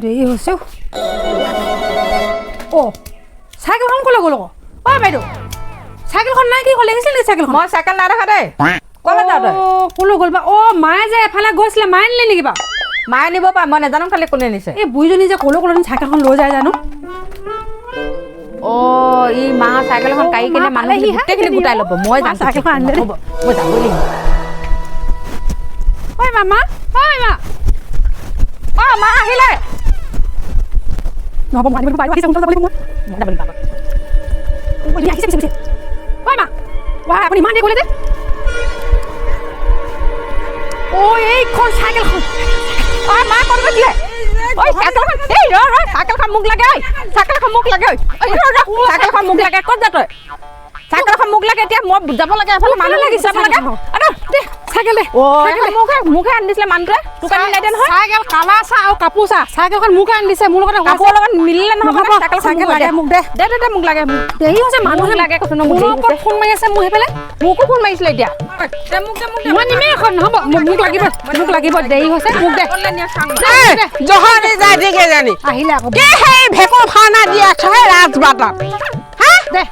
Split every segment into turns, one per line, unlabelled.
দেৰি হৈছে। অ', চাইকেলখন ক'লৈ গ'ল আকৌ? ঐ বাইদেউ, চাইকেলখন নাই, কি হ'ল? দেখিছিল নেকি চাইকেলখন?
মই চাইকেল নাই দেখা দেই। ক'লৈ যাওঁ তই?
অ', ক'লৈ গ'ল বা? অ', মায়ে যে এফালে গৈছিলে, মায়ে নিলে নেকি বাৰু?
মায়ে নিব পাৰে, মই নাজানো খালি কোনে নিছে।
এই বুঢ়ীজনী যে ক'লৈ ক'লৈ চাইকেলখন লৈ যায় জানো।
অ', ই মা চাইকেল এখন কাঢ়ি কিনে
মা
মানুহ
পালেহি হা,
গোটেইখিনি গোটাই ল'ব। মই
মা
যাম।
চাইকেলখন আনিলে দেই।
নহ'ব, মই যাবই লাগিব।
ঐ মামা, ঐ মা।
অ', মা আহিলে।
নহ'ব, মই আনিব লাগিব, বাইদেউ আহিছে, সোনকালে যাব লাগিব মই।
মই যাব লাগিব।
ঐ, আহিছে, আহিছে, আহিছে। ঐ মা, ৱাই, আপুনি ইমান দেৰি কৰিলে যে? অ', এইখন চাইকেলখন।
অ', মা ক'ত গৈছিলে? ঐ, চাইকেলখন, এই ৰ ৰ, চাইকেলখন মোক লাগে। ঐ, চাইকেলখন মোক লাগে। ঐ ঐ, ৰ ৰ, চাইকেলখন মোক লাগে। ক'ত যা তই? চাইকেলখন মোক লাগে, এতিয়া মই যাব লাগে এফালে, মানুহ
লাগিছে
যাব লাগে।
চাইকেলখন।
আৰে,
দে চাইকেল দে।
অ',
চাইকেল
এখন
দে।
মোকহে আনি দিছিলে মানুহটোৱে, তোক আনি নাই দিয়া নহয়।
চাইকেল কালাৰ চা আৰু কাপোৰ চা। চাইকেলখন মোকে আনি দিছে, মোৰ লগতে।
কাপোৰৰ লগত মিলিলে নহ'ব।
নহ'ব,
চাইকেলখন
চাইকেল
মোক
লাগে
দে।
মোক দে।
দে দে দে, মোক লাগে মোক।
দেৰি হৈছে, মানুহে
মোক লাগে কৈছো ন, মোক
ফোনৰ
দেৰি
ওপৰত
হৈছে।
ফোন মাৰি আছে মোৰ সেইফালে।
মোকো ফোন মাৰিছিলে এতিয়া। দে মোক, দে মোক দে।
মই নিমেই এখন, নহ'ব, মোক লাগিব, মোক লাগিব, দেৰি হৈছে, মোক দে। দে,
এই,
দে।
জহনী জাতি কেইজনী।
আহিলে আকৌ।
কি সেই ভেকুৰ ভাওনা দি আছ হে ৰাজবাটত, হা?
দে।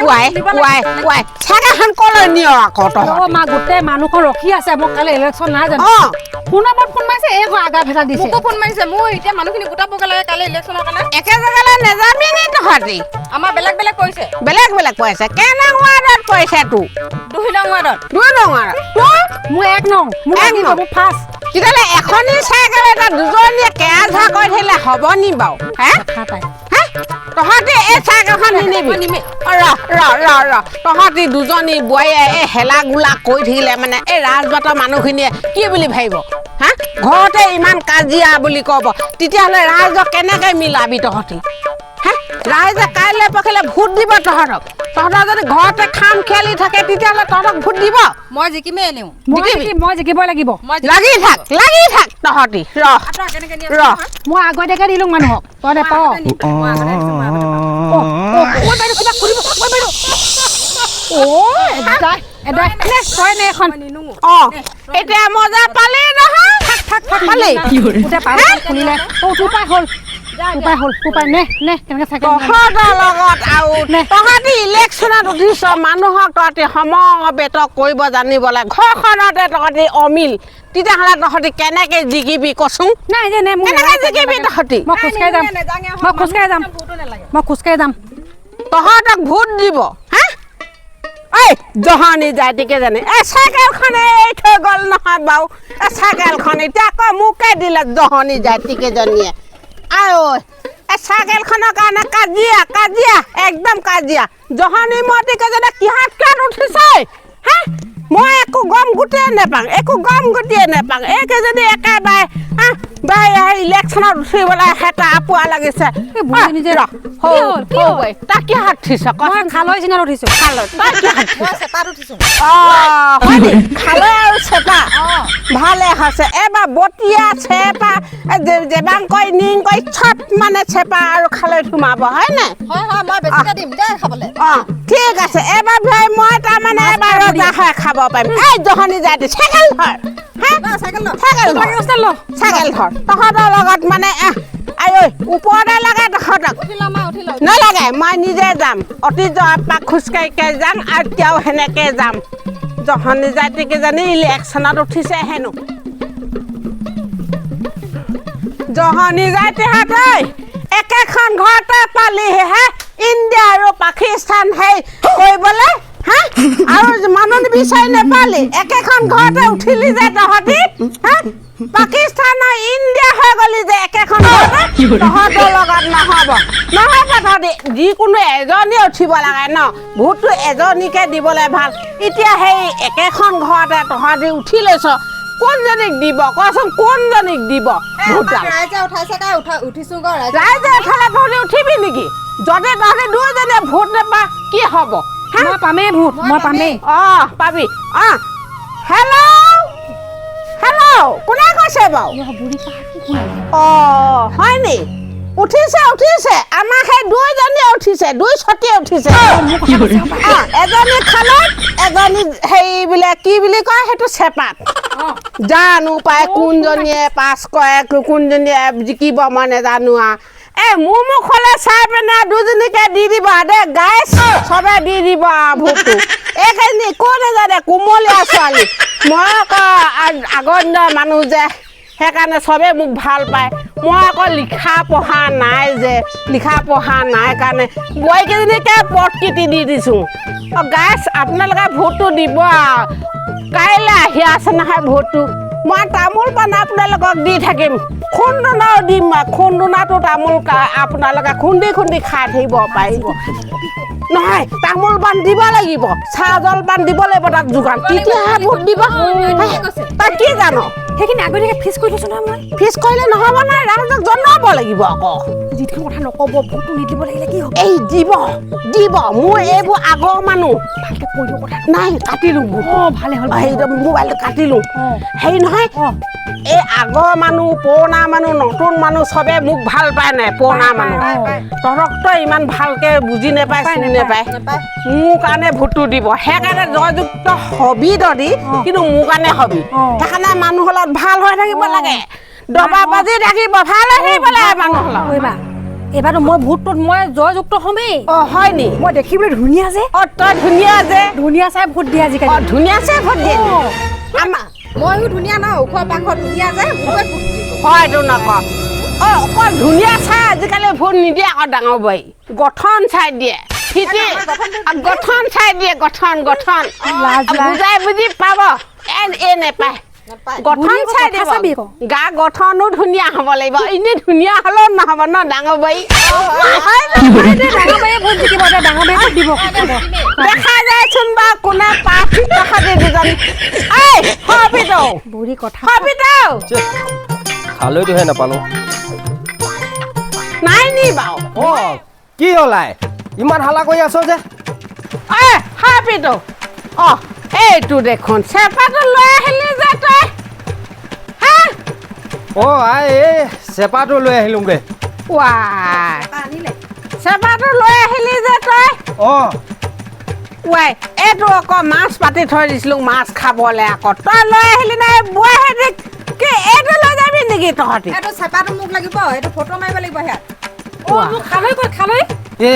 ৱাই ৱাই ৱাই, চাইকেলখন ক'লৈ নিয় আকৌ তহঁত?
অ' মা, গোটেই মানুহখন ৰখি আছে, মই কালি ইলেকশ্যন নাই জানো?
অঁ।
ফোনৰ ওপৰত ফোন মাৰিছে, এই আগা ভেটা দিছে।
মোকো ফোন মাৰিছে, মোৰ এতিয়া মানুহখিনি গোটাবগৈ লাগে কালি ইলেকশ্যনৰ কাৰণে।
একে জেগালৈ নেযাবি নি তহঁতি?
আমাৰ বেলেগ বেলেগ কৰিছে।
বেলেগ বেলেগ পৰিছে? কেই নং ৱাৰ্ডত পৰিছে তোৰ?
2 নং ৱাৰ্ডত।
2 নং ৱাৰ্ডত তোৰ?
মোৰ 1 নং, মোৰ
এক
লাগিব।
নং।
মোৰ ফাৰ্ষ্ট।
তেতিয়াহ'লে এখনি চাইকেল এটা দুজনীয়ে কেৰা ঝা কৰি থাকিলে হ'ব নি বাৰু, হে?
কথা তাই।
হে, তহঁতি এই চাইকেলখন নিনিবি। অ, ৰ ৰ ৰ ৰ, তহঁতি দুজনী বোৱাৰীয়ে এই হেলা গোলা কৰি থাকিলে মানে এই ৰাজবাটৰ মানুহখিনিয়ে কি বুলি ভাবিব, হা? ঘৰতে ইমান কাজিয়া বুলি ক'ব। তেতিয়াহ'লে ৰাইজক কেনেকৈ মিলাবি তহঁতি, হা? ৰাইজে কাইলৈ পৰহিলে ভোট দিব তহঁতক। তহঁতৰ যদি ঘৰতে খাম খেলি থাকে, তেতিয়াহ'লে তহঁতক ভোট দিব?
মই জিকিমেই এনেও।
মই
জিকিবি?
জিকিম, মই জিকিবই লাগিব।
মই
লাগি থাক, লাগি থাক তহঁতি, ৰ।
কেনেকে
ৰ।
মই আগতীয়াকে দিলোঁ মানুহক, তই নেপাৱ।
মই আগতে দিছোঁ, মই আগতে পাম।
অ' অ' ঐ বাইদেউ, কিবা সুধিব। ঐ বাইদেউ, অ' এদাই এদাই, নে তই নে এখন।
অঁ, এতিয়া মজা পালি নহয়?
থাক থাক থাক।
পালি?
গোটেই পাৰ খুলিলে। অ', তোৰ পাই হ'ল, তোৰ পাই হ'ল, তোৰ পাই। নে নে, কেনেকৈ চাইকেল
তহঁতৰ লগত আৰু
নে।
তহঁতি ইলেকশ্যনত উঠিছ, মানুহক তহঁতি সমবেত কৰিব জানিব লাগে। ঘৰখনতে তহঁতি অমিল, তেতিয়াহ'লে তহঁতি কেনেকে জিকিবি কচোন?
নাই যে নে মোক।
কেনেকে জিকিবি তহঁতি?
মই খোজকাঢ়ি যাম, মই খোজকাঢ়ি যাম, মই খোজকাঢ়ি যাম।
তহঁতক ভোট দিব, হা? ঐ জহনী জাতিকে জানি, এই চাইকেলখন এই থৈ গ'ল নহয় বাৰু। এই চাইকেলখন এতিয়া আকৌ মোকে দিলে জহনী জাতিকেইজনীয়ে। আই ঐ, এই চাইকেলখনৰ কাৰণে কাজিয়া, কাজিয়া, একদম কাজিয়া। জহনী মতিকেইজনে কিহত কিহত উঠিছে, হা? মই একো গম গুটিয়ে নেপাওঁ, একো গম গুটিয়ে নেপাওঁ। এইকেইজনী একেবাৰে বাই ইলেকশ্যনত উঠিবলৈ হেতা পোৱা লাগিছে।
এই বুঢ়ীজনী যে
ৰ,
কি হ'ল, কি হ'ল?
তই কিহত উঠিছ
মই
কচোন?
খালৈ চিঙাত উঠিছোঁ।
খালৈ। তই কিহত উঠিছ?
মই চেপাত উঠিছোঁ।
অ, হয় নি? খালৈ আৰু চেপা ভালে হৈছে। এবাৰ বতিয়া চেপা জেবাং কৰি নিং কৰি চব মানে চেপা আৰু খালৈ সোমাব, হয় নাই?
হয় হয়, মই বেছিকে দিম দেই খাবলৈ।
অ, ঠিক আছে। এবাৰ ভাই মই তাৰমানে এবাৰ ৰজা হৈ খাব পাৰিম। এই জহনী জাতি, চাইকেল ধৰ, হা?
চাইকেল ল।
চাইকেল ধৰ।
লাগে ল।
চাইকেল ধৰ। তহঁতৰ লগত মানে আই ঐ, ওপৰতে লাগে তহঁতক।
উঠি ল মা, উঠি ল।
নালাগে, মই নিজে যাম। অতি এপাক খোজকাঢ়ি কাঢ়ি যাম আৰু তেওঁ সেনেকে যাম। জহনী জাতিকেইজনী ইলেকশ্যনত উঠিছে হেনো। জহনী জাতিহঁত ঐ, একেখন ঘৰতে পালিহি হে ইণ্ডিয়া আৰু পাকিস্তান সেই কৰিবলৈ, হা? আৰু মানুহ বিচাৰি নেপালি, একেখন ঘৰতে উঠিলি যে তহঁতি, হা? পাকিস্তান আৰু ইণ্ডিয়া হৈ গলি যে একেখন ঘৰতে। তহঁতৰ লগত নহ'ব, নহ'ব। তহঁতি যিকোনো এজনী উঠিব লাগে ন, ভোটটো এজনীকে দিবলৈ ভাল। এতিয়া সেই একেখন ঘৰতে তহঁতি উঠি লৈছ, কোনজনীক দিব কচোন? কোনজনীক দিব ভোটডাল?
ৰাইজে উঠাইছে কাই উঠা উঠিছো গৈ ৰাইজে।
ৰাইজে উঠালে তহঁতি উঠিবি নেকি? যদি তহঁতি দুয়োজনীয়ে ভোট নাপা, কি হ'ব, হা?
মই পামেই ভোট, মই পামেই।
অ, পাবি। অ, হেল্ল' হেল্ল', কোনে কৈছে বাৰু? অ, হয় নি? উঠিছে, উঠিছে, আমাৰ সেই দুইজনীয়ে উঠিছে, দুই চতিয়ে উঠিছে। অ, এজনী খালত, এজনী হেৰি বোলে কি বুলি কয় সেইটো, চেপাত। জানো পাই কোনজনীয়ে পাছ কৰে, কোনজনীয়ে জিকিব মই নেজানো আৰু। এই মোৰ মুখলৈ চাই পিনে দুজনীকে দি দিব দেই গাইছ, চবে দি দিব আৰু ভোটটো। এইখিনি একো নাজানে, কোমলীয়া ছোৱালী। মই আকৌ আগৰ দিনৰ মানুহ যে, সেইকাৰণে চবে মোক ভাল পায়। মই আকৌ লিখা পঢ়া নাই যে, লিখা পঢ়া নাই কাৰণে বোৱাৰীকেইজনীকে পদকীৰ্তি দি দিছোঁ। অঁ গাইছ, আপোনালোকে ভোটটো দিব আৰু। কাইলৈ আহি আছে নহয় ভোটটো। মই তামোল পাণ আপোনালোকক দি থাকিম, খুন্দনাও দিম মই। খুন্দনাটো তামোল আপোনালোকে খুন্দি খুন্দি খাই থাকিব পাৰিব। নহয়, তামোল পাণ দিব লাগিব, চাহ জলপান দিব লাগিব তাক যোগান, তেতিয়াহে ভোট দিব। তই কি জান?
সেইখিনি আগতীয়াকৈ ফিক্স কৰি থৈছোঁ নহয় মই।
ফিক্স কৰিলে নহ'ব নহয়, ৰাইজক জনাব লাগিব আকৌ।
যিখন কথা নক'ব, ভোটটো নিদিব লাগিলে কি হ'ব?
এই দিব দিব, মোৰ এইবোৰ আগৰ মানুহ।
ভালকৈ কৈ দিওঁ কথা।
নাই, কাটিলোঁ।
অঁ, ভালে হ'ল।
হেৰি, মোবাইলটো কাটিলোঁ। হেৰি নহয়, এই আগৰ মানুহ, পুৰণা মানুহ, নতুন মানুহ চবে মোক ভাল পায় নাই? পুৰণা মানুহ তহঁতকতো ইমান ভালকে বুজি নাপায়, চিনি নাপায়। মোৰ কাৰণে ভোটটো দিব, সেইকাৰণে জয়যুক্ত হবি তহঁতি, কিন্তু মোৰ কাৰণে হবি। সেইকাৰণে মানুহৰ লগত ভাল হৈ থাকিব লাগে, দবা বাজি থাকিব, ভাল হৈ থাকিব লাগে মানুহৰ লগত।
এইবাৰ এইবাৰতো মই ভোটটোত মই জয়যুক্ত হ'মেই।
অঁ, হয় নি?
মই দেখিবলৈ ধুনীয়া যে।
অঁ, তই ধুনীয়া যে।
ধুনীয়া চাই ভোট দিয়ে আজিকালি।
অঁ, ধুনীয়া চাই ভোট দিয়ে আমাৰ।
ময়ো ধুনীয়া ন, ওখ পাখ ধুনীয়া যে, মোকে ভোট দিব।
হয়তো নক। অঁ, অকল ধুনীয়া চাই আজিকালি ভোট নিদিয়ে আকৌ ডাঙৰ বোৱাৰী, গঠন চাই দিয়ে। ফিটি গঠন চাই দিয়ে, গঠন গঠন।
লাজ লাজ।
বুজাই বুজি পাব, এ নেপায়। গঠন
বুঢ়ী
চাই
কথা
দিব।
চাবি আকৌ।
গা গঠনো ধুনীয়া হ'ব লাগিব, এনেই ধুনীয়া হ'লেও নহ'ব ন ডাঙৰ বোৱাৰী।
ডাঙৰ বায়ে ভোট জিকিব, ডাঙৰ বায়ে ভোট দিব।
দেখা যায়চোন বাৰু কোনে পাছ, তহঁতি দুজন। এই হবিতো।
বুঢ়ী কথা।
হবিতো।
খালৈটোহে নাপালোঁ।
নাই নি বাৰু?
অঁ, কি হ'ল আই, ইমান হাল্লা কৰি আছ যে?
এ হাপিটো, অ এইটো দেখোন চেপাটো লৈ আহিলি যে তই, হা?
অঁ আই, এই চেপাটো লৈ আহিলোঁগৈ।
ৱাই, চেপাটো লৈ আহিলি যে তই?
অঁ।
ৱাই, এইটো আকৌ মাছ পাতি থৈ দিছিলোঁ মাছ খাবলৈ, আকৌ তই লৈ আহিলি নাই? বোৱাহেঁতি কি এইটো লৈ যাবি নেকি তহঁতি?
এইটো চেপাটো মোক লাগিব, এইটো ফটো মাৰিব লাগিব সেয়াত।
অঁ, মোক খালৈ ক'ত খালৈ?
এ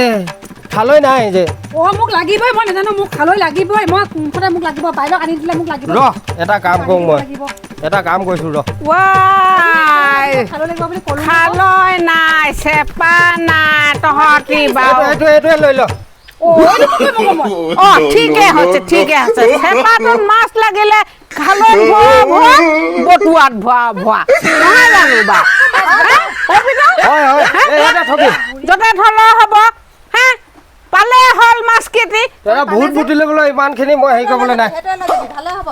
খালৈ নাই যে।
অঁ, মোক লাগিবই, মই নাজানো, মোক খালৈ লাগিবই। মই মুঠতে মোক লাগিব, বাইদেউক আনি দিলে মোক লাগিব।
ৰ, এটা কাম কৰোঁ মই।
লাগিব।
এটা কাম কৰিছোঁ ৰ।
ৱাই,
খালৈ লাগিব বুলি ক'লো।
খালৈ নাই, চেপা নাই, তহঁতি বাৰু।
এইটো এইটোৱে লৈ ল।
অ, ঠিকে হৈছে, ঠিকে আছে। চেপাটোত মাছ লাগিলে খালৈত ভৰা ভৰা, বটুৱাত ভৰা ভৰা, নহয় জানো বাৰু?
হয় হয়, এই ইয়াতে থবি।
য'তে থলেও হ'ব। হে, পালে হ'ল মাছ কেইটি।
তই ভোট বুটিলে বোলে ইমানখিনি মই হেৰি কৰিবলৈ নাই।
সেইটোৱে লৈ যাবি, ভালে হ'ব।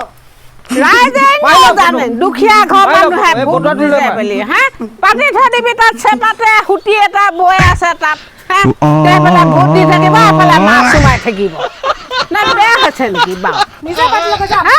ৰাইজে
পাই লওক,
জানে দুখীয়া ঘৰ
পাই লওক,
মানুহে
এই
ভোট
বটুৱাটো লৈ
দিছে
আহ।
বুলি। হা, পাতি থৈ দিবি তাত, চেপাতে সুতি এটা বৈ আছে তাত। হা, সেইফালে ভোট দি থাকিব, এফালে মাছ সোমাই থাকিব না, বেয়া হৈছে নেকি বাৰু?
নিজে পাতি ল'ব যা।
হা?